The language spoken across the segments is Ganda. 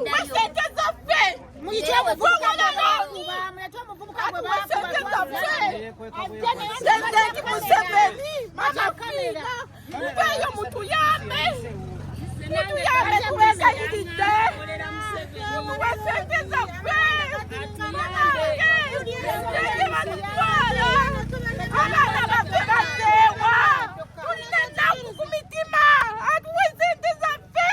Atuwe sente zaffe. Muyite omuvubuka gwe baakuba, mulete omuvubuka gwe Atuwe sente baakuba. zaffe. Ajje naye Pulezidenti Museveni, Mama Fiina, muveeyo mutuyambe. Mutuyambe tubeegayiridde. Mutuwe sente zaffe. Munange, sente batutwala. Abaana baffe bazzeewa. Tulina ennaku ku mitima. Atuwe sente zaffe.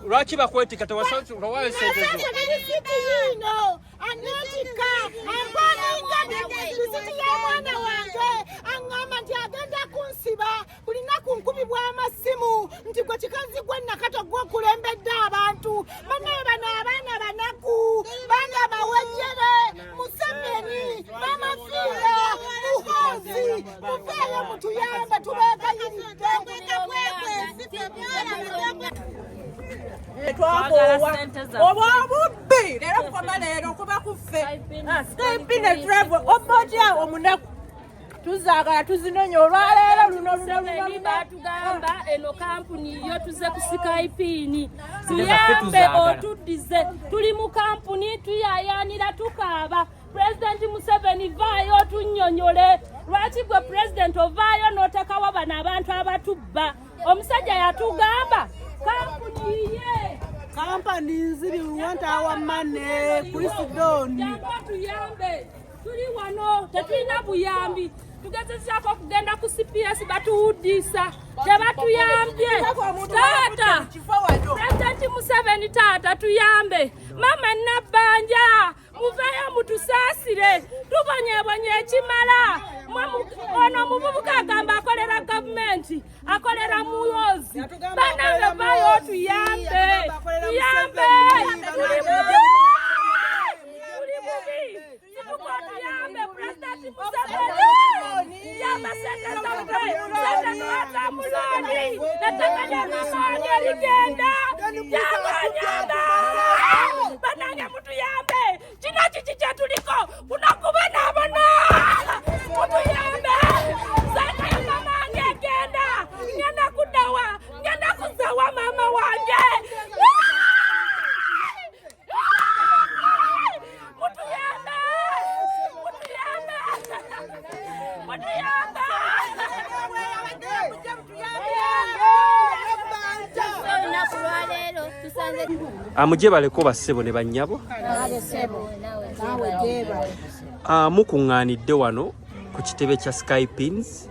Lwaki bakwetika tewawaayo sente zo? Risiti yiino aneetikka ampaninga risiti y'omwana wange aŋŋamba nti agenda kunsiba buli nnaku nkubibwa amasimu nti gwe kikazi gwe Nakato gwe okulembedde abantu banaye bano abaana banaku banga bawejere Museveni Mama Fiina Muhoozi muveeyo mutuyambe tubeegayiridde. Twakoowa obwa obubbi leero bukoma leero kuba kuffe Skype ne travel obotya omunaku tuzaagala tuzinonya olwaleero luno luno luno luno. Batugamba eno kampuni yo tuze ku Skypini Sente zaffe tuyambe tuzaagala. otuddize tuli mu kampuni tuyayanira tukaaba. Pulezidenti Museveni vaayo otunnyonnyole lwaki gwe pulezidenti ovaayo n'otekawo bano abantu abatubba. Omusajja yatugamba kampuni ye Kampani nzibi, we want our money. Chris Don. Jangu otuyambe, tuli wano tetulina buyambi. Tugezezaako okugenda ku CPS batuwuddisa tebatuyambye. Taata Pulezidenti Museveni, taata tuyambe. Mama Nabbanja, muveeyo mutusaasire, tubonyebonye ekimala. Ono omuvubuka agamba akolera gavumenti, akolera Muhoozi. Banange vaayo otuyambe, tuyambe, tuli bubi, tuli bubi. Situka otuyambe Pulezidenti Museveni, yamba sente zaffe, sente ziwaza muloni ettaka lya mama wange ligenda. Jamba nyamba, banange mutuyambe. Kino kiki kyetuliko kuno kubonaabona? Mutuyambe, sente ya mama wange egenda. Ngenda kuddawa? Ngenda kuzawa mama wange? Mutuyambe, mutuyambe, mutuyambe. Olunaku lwaleero tusanze Amugye baleko bassebo ne bannyabo. Mukuŋŋaanidde wano ku kitebe kya Skypins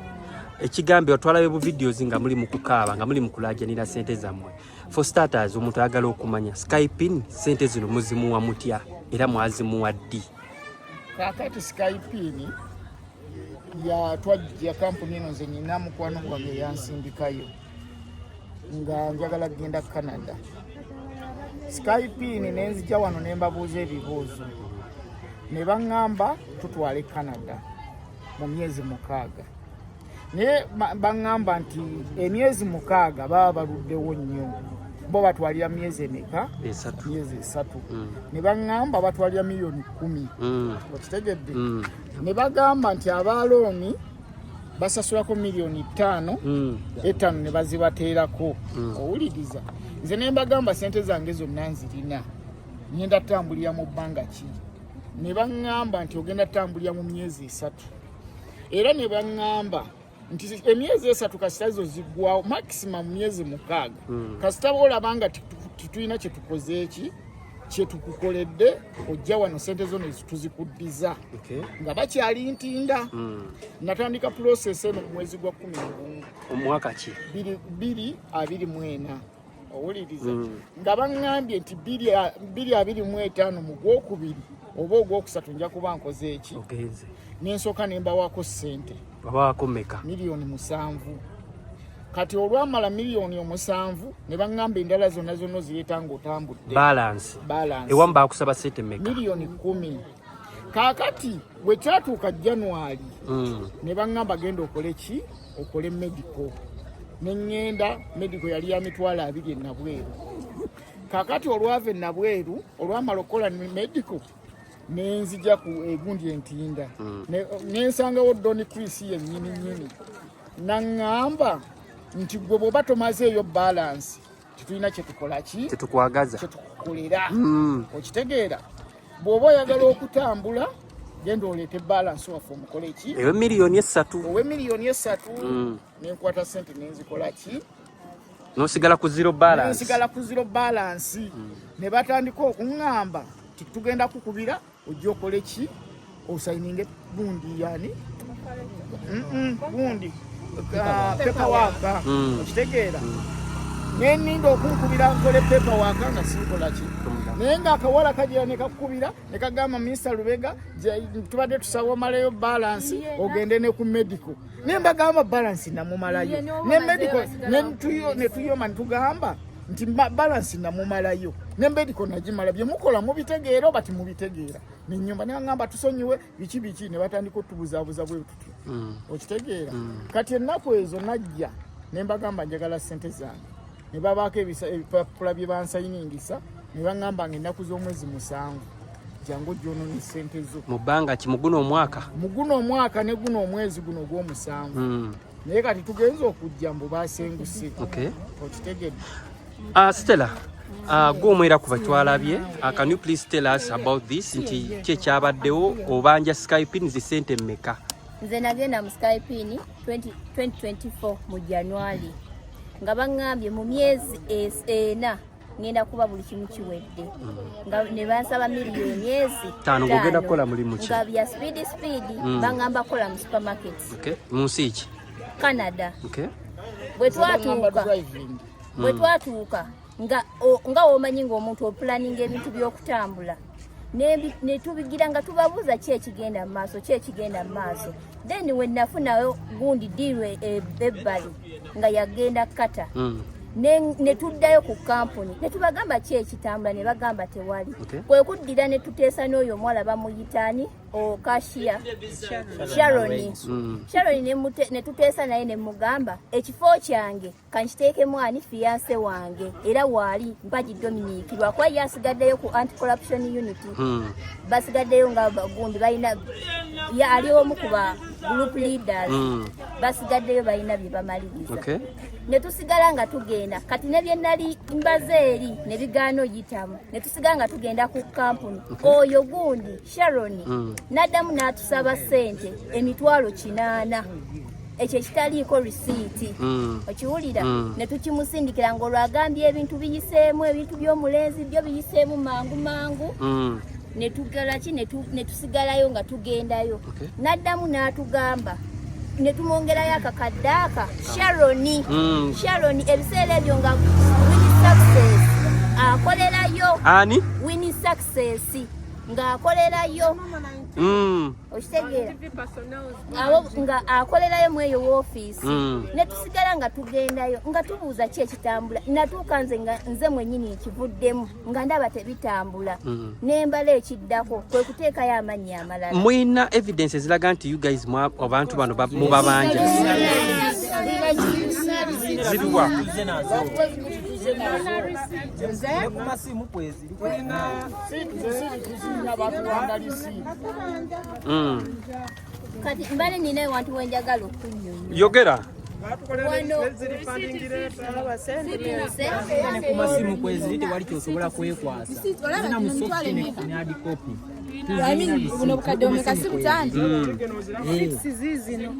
ekigambibwa twalabe bu videos nga muli mu kukaaba nga muli mu kulaajanira sente zammwe. For starters, omuntu ayagala okumanya, Skypin sente zino muzimuwa mutya era mwazimuwa ddi? Kaakati Skypin ya twajja kampuni eno, nze nina mukwano gwange yansindikayo nga njagala kugenda Canada. Skypin nenzija wano ne mbabuuza ebibuuzo ne baŋŋamba tutwale Canada mu myezi 6, naye baŋŋamba nti emyezi 6 baba baluddewo nnyo, bo batwalira myezi emeka? 3. Myezi 3. Ne baŋŋamba batwalira miliyoni 10. Okitegedde? Mm. Ne bagamba nti aba loan basasulako miliyoni 5, 5 ne bazibateerako. Owuliriza? Nze ne mbagamba sente zange zonna nzirina, ngenda tutambulira mu bbanga ki? Ne baŋŋamba nti ogenda tutambulira mu myezi 3, era ne baŋŋamba nti emyezi 3 kasita zo ziggwawo, maximum myezi 6, kasita olaba nga tetulina kyetukoze eki kyetukukoledde, ojja wano sente zo ne tuzikuddiza. Nga bakyali Ntinda. Natandika process eno mu mwezi gwa 11. Omwaka ki? 2024. Owuliriza? Nga baŋŋambye nti 2025 mu gwokubiri oba ogwokusatu nja kuba nkoze eki? Ogenze. Nensooka ne mbawaako ssente. Wabawaako meka? Miliyoni 7. Kati olwamala miliyoni 7 ne baŋŋamba endala zonna zonna ozireeta ng'otambudde. Balance. Balance. Ewamu bakusaba sente meka? Miliyoni 10. Kaakati bwe kyatuuka January, ne baŋŋamba genda okole ki, okole medical. Ne ŋŋenda medical, yali ya 20,000 enabweru. Kaakati olwava enabweru, olwamala okukola medical Nenzija ku egundi entinda nensangawo Don Chris yennyini nnyini, naŋŋamba nti gwe bw'oba tomazeeyo balance, tetulina kyetukola ki, tetukwagaza, kyetukukolera. Okitegeera? Bw'oba oyagala okutambula, genda oleete balance waffe omukole ki? Ewe 3 miliyoni. Owe 3 miliyoni. Nenkwata sente nenzikola ki? Nosigala ku zero balance. Nensigala ku zero balance. Ne batandika okuŋŋamba ti tugenda kukubira ojja okole ki, osayininge gundi yani gundi paperwork. Okitegeera? Neninda okunkubira nkole paperwork nga sinkola ki, naye nga akawala kajira ne kakukubira ne kagamba, "Mr Lubega, tubadde tusaba omalayo balance ogende ne ku medical." Naye mbagamba balance namumalayo ne medical, ne tuyoma ne tugamba nti balance namumalayo ne medical nagimala, byemukola mubitegeera oba timubitegeera? Nenyumba nebaŋŋamba tusonyiwe biki biki, ne batandika otubuzaabuza bwe tutyo. Okitegeera? Kati ennaku ezo najja ne mbagamba njagala ssente zange, ne babaako ebipapula bye bansayiningisa, ne baŋŋamba nga ennaku z'omwezi 7 jangu ojja onone ssente zo. Mu bbanga ki? Mu guno omwaka? Mu guno omwaka ne guno omwezi guno ogw'omusanvu. Naye kati tugenza okujja mbu basenguse. Okitegedde? Stella, gwe omwera kuba twalabye. Can you please tell us about this, nti ki ekyabaddewo? Obanja Skypins sente mmeka? Nze nagenda mu Skypin 2024 mu January, nga baŋŋambye mu myezi 4 ngenda kuba buli kimu kiwedde, nga ne bansaba miliyoni ezi. 5. Ng'ogenda kukola mulimu ki? Nga bya speed speed. Baŋŋamba kukola mu supermarket. Okay. Mu nsi ki? Canada. Bwe Bagamba twatuuka driving. Bwe twatuuka nga womanyi ng'omuntu opulaninga ebintu by'okutambula, ne tubigira nga tubabuuza ki ekigenda mu maaso, ki ekigenda mu maaso. Then we nafunayo gundi deal ebbali nga yagenda kata, ne tuddayo ku kampuni ne tubagamba ki ekitambula, ne bagamba tewali. Kwe kuddira ne tuteesa n'oyo omuwala bamuyitaani, o cashier Sharon. Sharon ne tuteesa naye ne mugamba ekifo kyange kankiteekemu ani, fiance wange, era waali Mpagi Dominic, lwakuba ye asigaddeyo ku anti corruption unit. Basigaddeyo nga bagundi balina ya ali omu ku ba group leaders. Basigaddeyo balina bye bamaliriza. Ne tusigala nga tugenda kati ne bye nali mbaze eri ne bigaana oyitamu, ne tusigala nga tugenda ku kampuni. Oyo gundi Sharon n'addamu n'atusaba ssente 800,000, ekyo ekitaliiko risiiti. Okiwulira? Mm. Ne tukimusindikira ng'olwagambye ebintu biyiseemu, ebintu by'omulenzi byo biyiseemu mangu mangu. Ne tugala ki, ne tusigalayo nga tugendayo. N'addamu n'atugamba ne tumwongerayo akakadde aka Sharoni. Sharon ebiseera ebyo nga Winnie Success akolerayo. Ani? Winnie Success ng'akolerayo. Okitegeera? Abo nga akolerayo mu eyo woofiisi. Ne tusigala nga tugendayo nga tubuuza ki ekitambula. Natuuka nze nga nze mwennyini nkivuddemu nga ndaba tebitambula. Nembala ekiddako kwe kuteekayo amannya amalala. Mulina evidence eziraga nti you guys abantu bano mubabanja? Ziriwa? Ku masimu kweziri. Tuzirina, batuwanga lisiiti. Kati mbale ninayo wantu wenjagala okunyonyola. Yogera. Wano situuse. Ne ku masimu kweziri, tewali kyosobola kwekwasa. Zina mu soft ne hard copy. I mean, buno bukadde omeka? Si butaano? Ziizino.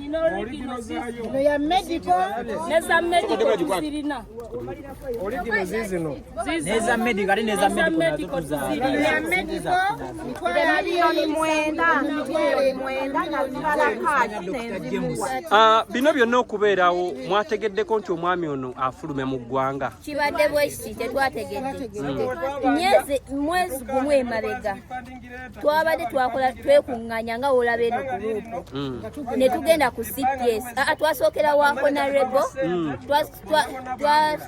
Eno ya medical. Neza medical tuzirina. Neza medical, ate neza medical nazo tuzaala. Ya medical 9 miliyoni, 90,000 nazibala cash nenzimuwa. Ah, bino byonna okubeerawo, mwategeddeko nti omwami ono afulumya mu ggwanga? Kibadde bwekiti, tetwategedde. Myezi mwezi gumu emabega twabadde twakola twekuŋŋanya nga wolaba eno group, ne tugenda ku CPS. Aa, twasookera wa honorable,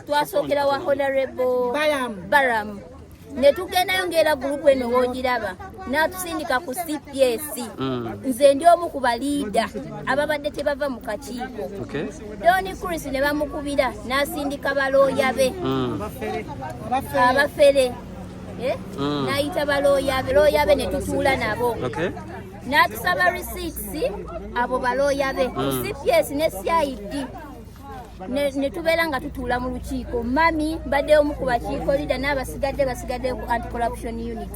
twasookera wa honorable Baram, ne tugendayo ng'era group eno woogiraba, n'atusindika ku CPS. Nze ndi omu ku ba leader ababadde tebava mu kakiiko. Don Chris ne bamukubira n'asindika balooya be abafere. Eh? N'ayita balooya be, looya be ne tutuula nabo. Okay. N'atusaba receipts abo balooya be ku CPS ne CID. Ne tubeera nga tutuula mu lukiiko. Mami mbadde omu ku bakiiko leader, n'abasigadde basigadde ku anti corruption unit.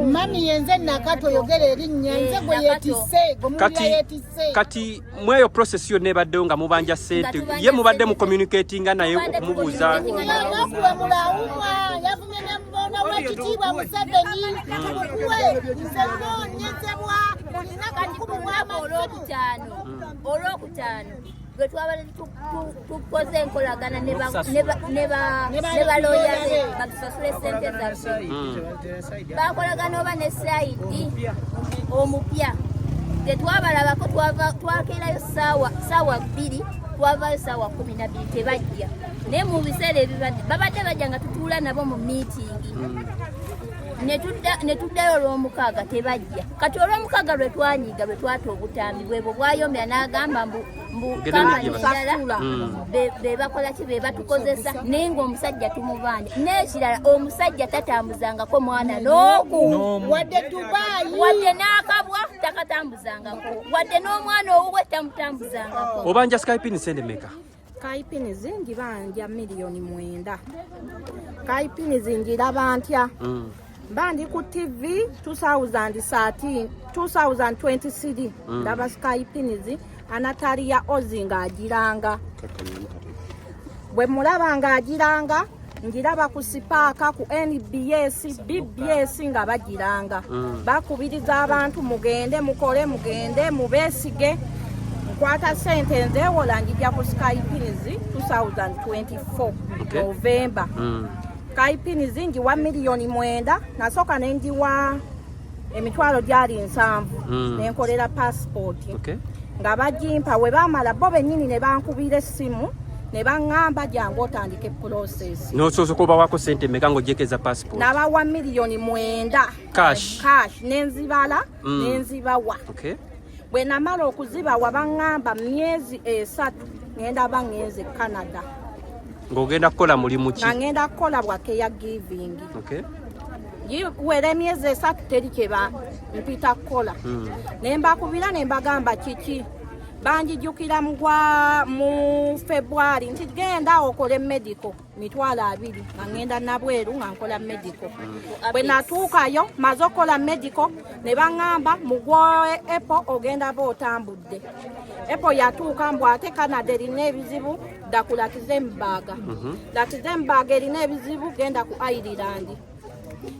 Mami yenze Nakato, yogera erinnya, nze gwe yeetisse, gwe muwulira yeetisse. Kati mweyo process yonna ebaddewo nga mubanja sente, tubanja ye mubadde sente. mu communicatinga naye Tubadde okumubuuza? tucommunicatinga naye. N'okuwemula awumwa, yavumye ne mbona w'ekitiibwa Museveni, tumukuwe. Nze nnoonyezebwa olina Kati ku kukubu lunaku olwokutaano lwe twabadde tukoze enkolagana ne balooya be batusasule sente zaffe, bakolagana oba ne CID omupya, tetwabalabako. Twakeerayo saawa 2, twavayo saawa 12, tebajja. Naye mu biseera ebibadde babadde bajja nga tutuula nabo mu miitingi. Ne tuddayo olw'omukaaga, tebajja. Kati olw'omukaaga lwe twanyiiga, lwe twata obutambi bwebwo bwayombera n'agamba mbu Mugende kampani mugye endala be bakola ki, be batukozesa, naye ng'omusajja tumubanja. N'ekirala, omusajja tatambuzangako mwana n'oku wadde Dubayi, wadde n'akabwa takatambuzangako, wadde n'omwana owuwe tamutambuzangako. Obanja Skypin sente meka? Skypin ngibanja 9 million. Skypin ngiraba ntya? Mba ndi ku TV 2013, 2023, ndaba Skypins Anatalia Ozi ng'agiranga. Bwe mulaba ng'agiranga, ngiraba ku Spark, ku NBS, BBS nga bagiranga, bakubiriza abantu mugende mukole, mugende mubeesige. Nkwata sente nzeewola, njijja ku Skypins 2024 November. Skypins ngiwa 9 million. Nasooka ne ngiwa emitwalo gyali 70, nenkolera passport nga bagimpa. We baamala, bo bennyini ne bankubira essimu ne baŋŋamba, jangu otandike process. Nosooka obawako sente meka ng'ogyekeza passport? Nabawa 9 million. Cash? Cash, nenzibala, nenzibawa. Bwe namala okuzibawa, baŋŋamba myezi 3 ŋŋenda ba ŋŋenze Canada. Ng'ogenda kukola mulimu ki? Nga ŋŋenda kukola bwa care giving. Giwera emyezi 3, teri kyeba mpita kukola. Ne mbakubira ne mbagamba kiki. Banjijukira mugwa mu February nti genda okole medical, 20,000, nga ŋŋenda nabweru nga nkola medical. Bwe natuukayo, maze okukola medical, ne baŋŋamba mugwa April ogenda ba otambudde. April yatuuka, mbu ate Canada erina ebizibu, dda ku Luxembourg. Luxembourg erina ebizibu, genda ku Ireland.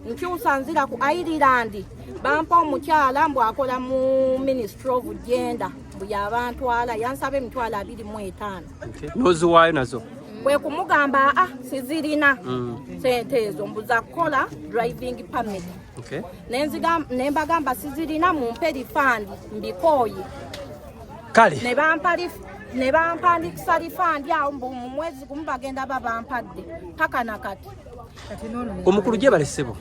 Nkyusa nzira ku Ireland, bampa omukyala mbu akola mu Ministry of Gender, mbu yabantwala, yansaba 25,000. Okay. N'oziwaayo nazo? Bwe kumugamba, aa, sizirina sente ezo, mbuza kukola driving permit. Ne mbagamba sizirina, mumpe refund, mbikooye. Kale. Ne bampandikisa refund awo, mbu mu mwezi gumu bagenda babampadde, paka nakati. Omukulu gye balesebo,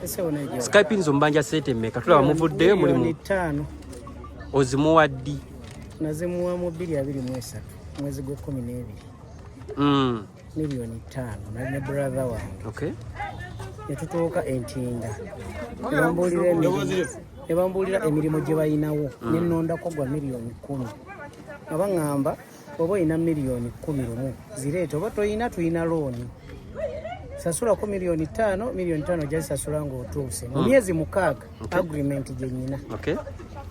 Skypins omubanja sente mmeka? Tulaba muvuddeyo mulimu. 5 million. Ozimuwa ddi? Nazimuwa mu 2023, mwezi gw'e-12. 5 million, nali ne brother wange. Ne tutuuka Entinda, ne bambuulira emirimu gye balinawo, nenondako gwa 10 million, nga baŋŋamba oba olina 11 million zireeta, oba toyina tulina loan, sasulako 5 million, 5 million ojazisasula ng'otuuse mu myezi 6. Agreement gye nyina,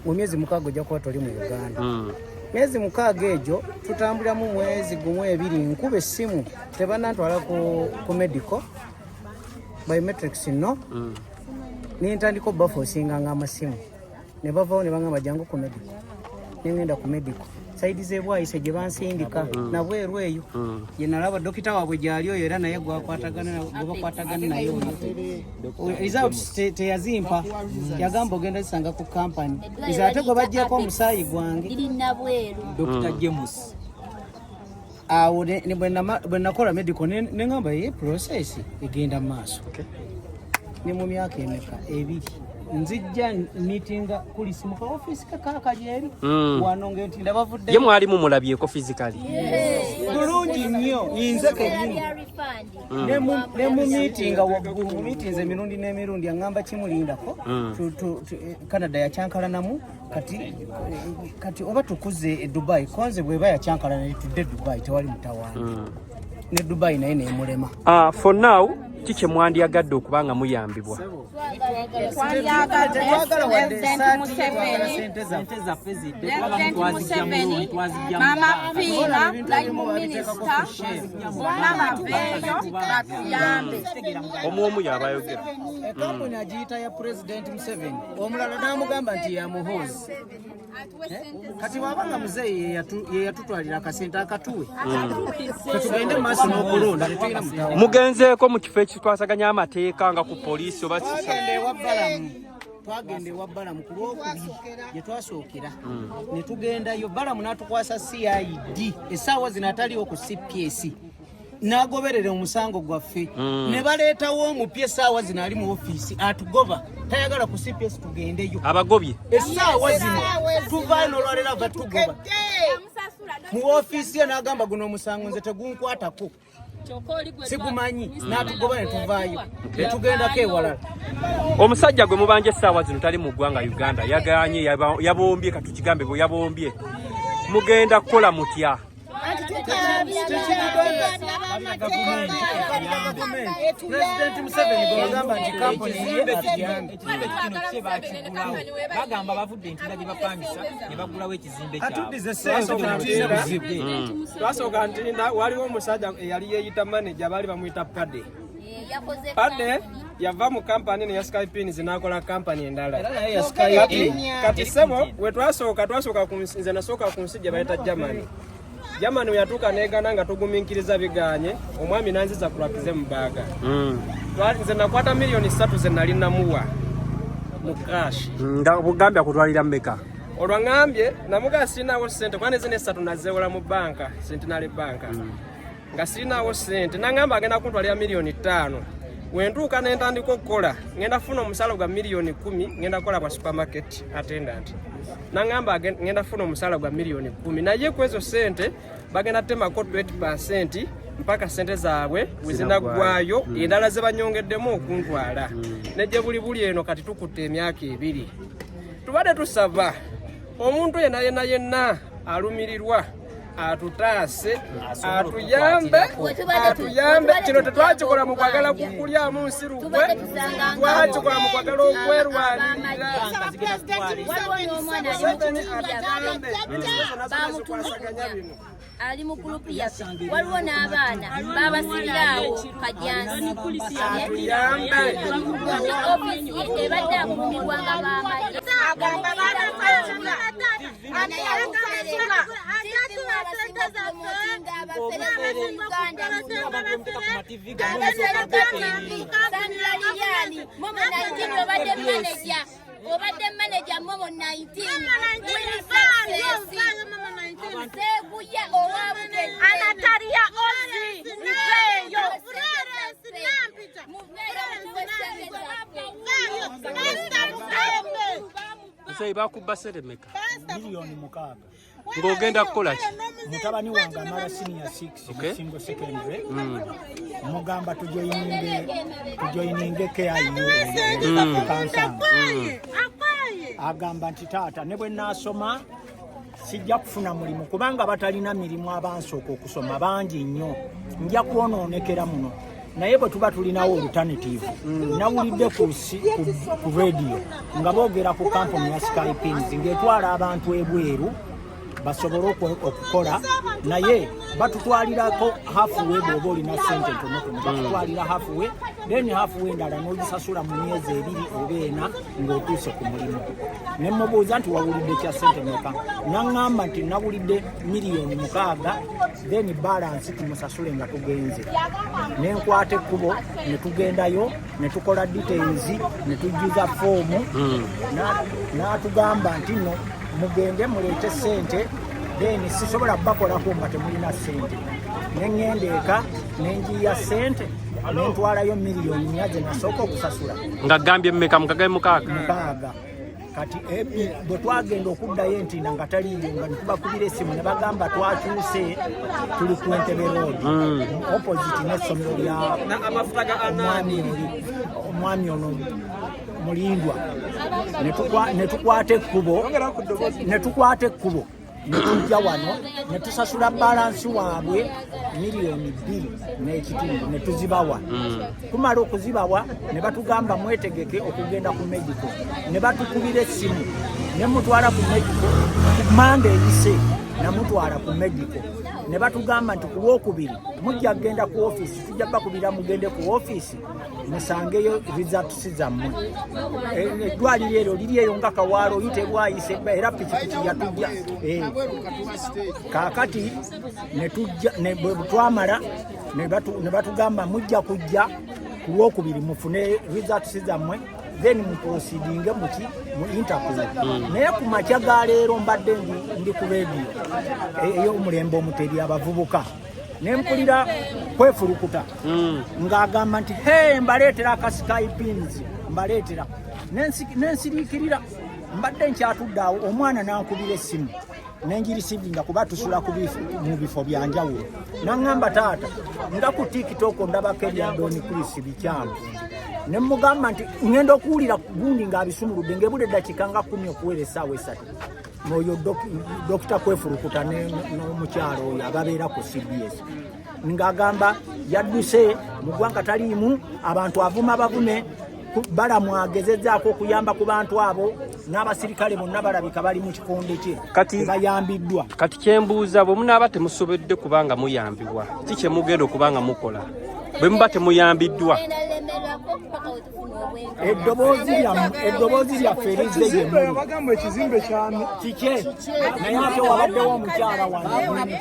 mu myezi 6 ojja kuba toli mu Uganda. Myezi 6 egyo tutambuliramu mwezi gumu ebiri, nkuba essimu, tebanantwala ku medical biometrics, no nentandika obafoosinganga amasimu, ne bavawo ne bagamba jangu ku medical. Nengenda ku medical side z'ebwayise gye bansindika nabweru eyo gye nalaba dokita waabwe gyali oyo, era naye gwe bakwatagana naye oyo. Results teyazimpa, yagamba ogenda zisanga ku kampany. Nze ate gwe baggyeko omusaayi gwange. Liri nabweru. Dr James. Awo bwe nakola medical, ne ŋŋamba ye process egenda mu maaso. Ne mu myaka emeka, 2, nzijja meetinga Kulisi mu kaofiisi ke kaakali eri wano ng'entinda bavudde. Ye mwali mumulabyeko physically? Bulungi nnyo, nze kennyini. Bya refund. Ne mu miitinga waggulu, mu miitinzi emirundi n'emirundi aŋŋamba kimulindako. Canada yakyankalanamu. Kati oba tukuze e Dubai, konze bweba yakyankalana, tudde e Dubai, tewali mutawaana. Ne Dubai naye nemulema. Ah, for now, ki kye mwandyagadde okuba nga muyambibwa? Twandyagadde Tetwagala wadde President esaati, Museveni, sente zaffe. Sente zaffe zidde, kuba President twazijja mu Museveni, looni, twazijja mu Mama banka. Fiina, Prime Minister, bonna baveeyo batuyambe. Omu omu yaba ayogera. Ekampuni agiyita ya President Museveni, omulala n'amugamba nti ya Muhoozi. Kati bw'aba nga muzeeyi ye yatutwalira akasente, akatuwe, tetugende mu maaso n'okulonda, tetulina mutawaana. Mugenzeeko mu kifo ekikwasaganya amateeka nga ku poliisi oba Twagenda ewa Balamu, twagenda ewa Balamu ku Lwokubiri gye twasookera, ne tugendayo, Balamu n'atukwasa CID, essaawa zino ataliwo ku CPS, n'agoberera omusango gwaffe, ne baleetawo omupya, essaawa zino ali mu ofiisi, atugoba, tayagala ku CPS tugendeyo. Abagobye? Essaawa zino tuvaayo n'olwaleero ava tugoba mu ofiisi ye, n'agamba guno omusango nze tegunkwatako, sigumanyi, n'atugoba ne tuvaayo ne tugendako ewalala. Omusajja gwe mubanja essaawa zino tali mu ggwanga Uganda, yaganye, yabombye, katukigambe bwe yabombye. Mugenda kukola mutya? President Museveni gwe bagamba nti kampuni ye Ekizimbe kino, atuyambe. ekizimbe kino kye bakigulawo, bagamba bavudde Ntinda gye bapangisa ne bagulawo ekizimbe kyabwe. Atuddize sente, tetulina buzibu. Twasooka Ntinda, waliwo omusajja eyali yeeyita manager, baali bamuyita Pade. Pade yava mu kampani neya Skypins n'akola kampani endala. Era naye ya Sky Kati sebo, we twasooka ku nsi, nze nasooka ku nsi gye bayita Germany. Germany we yatuuka negana nga tugumiikiriza biganye, omwami nanziza ku Luxembourg. Nze nakwata 3 miliyoni ze nali namuwa mu cash. Nga bugambye akutwalira mmeka? Olwo ŋŋambye namugaa sirinawo ssente, kuba nezino esatu nazeewola mu banka, Centenary Bank, nga sirinawo ssente. Naŋŋamba agenda kuntwalira 5 miliyoni. Wentuuka nentandika okukola, ŋŋenda kufuna omusala gwa 10 miliyoni, ŋŋenda kukola bwa supermarket attendant. Naŋŋamba ŋŋenda kufuna omusala gwa 10 miliyoni, naye ku ezo ssente bagenda temako 20 mpaka ssente zaabwe we zinaggwayo, endala ze banyongeddemu okuntwala ne gye buli buli eno. Kati tukutte emyaka 2. Tubadde tusaba omuntu yenna yenna yenna alumirirwa atutaase, atuyambe, atuyambe. Kino tetwakikola mu kwagala kulyamu nsi lukwe, twakikola mu kwagala okwerwanirira. Waliwo n'omwana ali mu kitinja, bamutulugunya, ali mu gurupu yaffe. Waliwo n'abaana babasibiraawo Kajansi. Ofiisi ye ebadde akuumibwa nga b'amagye. Agamba banasasula, ani yakusasula? Atatuwa sente zaffe. Uganda. Sandra Lilian, Momo 19, obadde manager, obadde manager Momo 19, Winnie Success Seguya owa Bukedde. Anatalia Ozi, nveeyo. Muveeyo mutuwe sente zaffe. Muzeeyi, bakubba sente mmeka? 6 miliyoni. Ng'ogenda kukola ki? Mutabani wange amala senior 6 Musingo Secondary. Mugamba tujoyininge KIU Kansanga. Agamba nti taata, ne bwe naasoma sijja kufuna mulimu, kubanga batalina mirimu, abansooka okusoma bangi nnyo, nja kwonoonekera muno. Naye bwe tuba tulinawo alternative, nawulidde ku radio nga boogera ku kampuni ya Skypins ng'etwala abantu ebweru basobole okukola, naye batutwalirako halfway. Bw'oba olina sente ntonotono, batutwalira halfway, then halfway endala n'ogisasula mu myezi 2 oba 4 ng'otuuse ku mulimu. Ne mubuuza nti wawulidde kya sente meka? Naŋŋamba nti nawulidde 6 miliyoni, then balance tumusasule nga tugenze. Nenkwata ekkubo ne tugendayo ne tukola details ne tujjuza foomu. N'atugamba nti no, mugende muleete sente, then sisobola bakolako nga temulina sente. Neŋŋenda eka nenjiya sente nentwalayo 4 miliyoni ze nasooka okusasula. Nga gambye mmeka? Mukagaye 6? 6. Kati ebi bwe twagenda okuddayo entinda nga taliiyo, nga netubakubira essimu ne bagamba twakyuse, tuli ku Entebbe Road, opposite n'essomero lya amafuta ga omwami oli, omwami ono Mulindwa. Ne tukwata ekkubo ne tujja wano ne tusasula balance waabwe 2.5 miliyoni ne tuzibawa. Tumala okuzibawa ne batugamba mwetegeke okugenda ku medical, ne batukubira essimu ne mutwala ku medical. Ku Mande eyise namutwala ku medical ne batugamba nti ku Lwokubiri mujja kugenda ku ofiisi, tujja bakubira mugende ku ofiisi musangeyo results zammwe. Eddwaliro eryo liri eyo nga Kawaalo, oyite Bwayise, era pikipiki yatujja. Kaakati netujja bwe twamala ne batugamba mujja kujja ku Lwokubiri mufune results zammwe, then muproceedinge muki mu Interpol. Naye ku makya ga leero mbadde ndi ku rediyo ey'omulembe Omutebi abavubuka, ne mpulira kwefulukuta ng'agamba nti he mbaleetera aka Skypins, mbaleetera. Nensiriikirira, mbadde nkyatudde awo omwana n'ankubira essimu nengireceivinga kuba tusula mu bifo byanjawulo, naŋŋamba, "Taata, nga ku TikTok ndabako ebya Don Chris bikyamu." Ne mugamba nti ŋŋenda okuwulira gundi ng'abisumuludde ng'ebula eddakiika nga 10 okuwera essaawa 3, n'oyo Dokita Kwefulukuta n'omukyalo oyo ababeera ku CBS ng'agamba yadduse mu ggwanga, taliimu abantu, avuma bavume. Balamu agezezzaako okuyamba ku bantu abo n'abasirikale bonna balabika bali mu kikonde kye. Kati bayambiddwa. Kati kyembuuza, bwe munaaba temusobodde kubanga muyambibwa, ki kye mugenda okuba nga mukola bwe muba temuyambiddwa? Eddoboozi lyaffe erizze gye muli. Bagamba ekizimbe kyani? Kike, naye ate wabaddewo omukyala wano.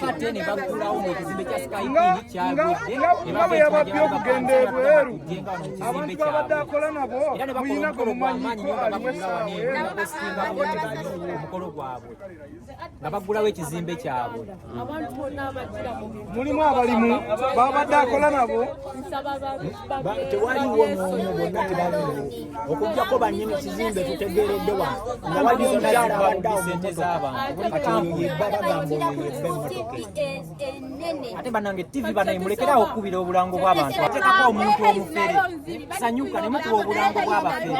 Ate ne baggulawo ng'ekizimbe kya Skypin kyagudde. Nga bwe yababbye okugenda ebweru, abantu babadde akola nabo Era ne bakola muyina gwe omukolo gw'amaanyi mumanyiko nnyo nga aliwo baggula wano essaawa eno, nga basinga bulungi omukolo gwabwe nga baggulawo ekizimbe kyabwe. Abantu bonna abagira mu bintu Mulimu abalimu babadde akola nabo. Nsaba Tewaliwo n'omu, bonna tebaliwo okuggyako bannyini kizimbe. Tutegeeredde wano nga waliwo omukyala abadde awo mu mmotoka, kati oyo yebba, bagamba oyo yebba emmotoka eyo. Ate banange TV banaye, mulekerawo okukubira obulango bw'abantu. Ateekako omuntu omufere, sanyuka ne mukuba obulango bw'abafere,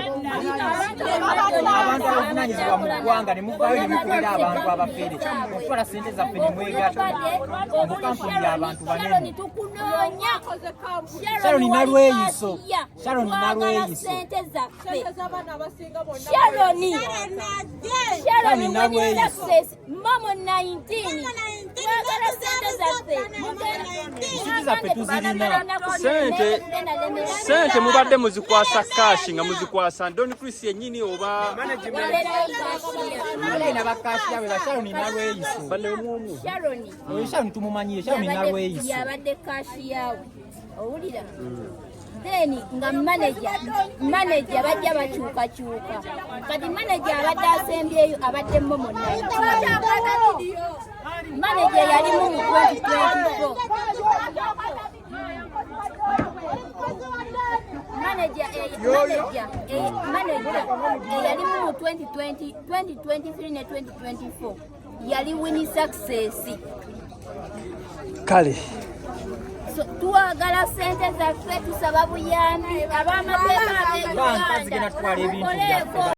abantu abavunanyizibwa mu ggwanga, ne muvaayo ne mukubira abantu abafere okutwala sente zaffe ne mwegatta mu kampuni y'abantu banene. Tukunoonya. Sharon Nalweyiso. Sharon Nalweyiso. Sente zaffe, Sharon, Sharon Sharon Nalweyiso. Success Momo 19, twagala sente zaffe. Sente zaffe tuzirina. Sente mubadde muzikwasa cash, nga muzikwasa Don Chris yennyini oba? Bagenda bakashiya bwe ba Sharon Nalweyiso. Bannemwomu. Sharon. Oyo Sharon tumumanyiye, Sharon Nalweyiso. Yabadde cashier we, owulira? Then nga manager bajja bakyukakyuka. Kati manager abadde asembyeyo abadde Momo 19, manager yalimu mu 2024, manager eyalimu mu 2020, 2023 ne 2024 yali Winnie Success. Kale. So, twagala sente zaffe, tusaba buyambi ab'amateeka Banka zigenda ab'e kutwala ebintu Uganda. byaffe.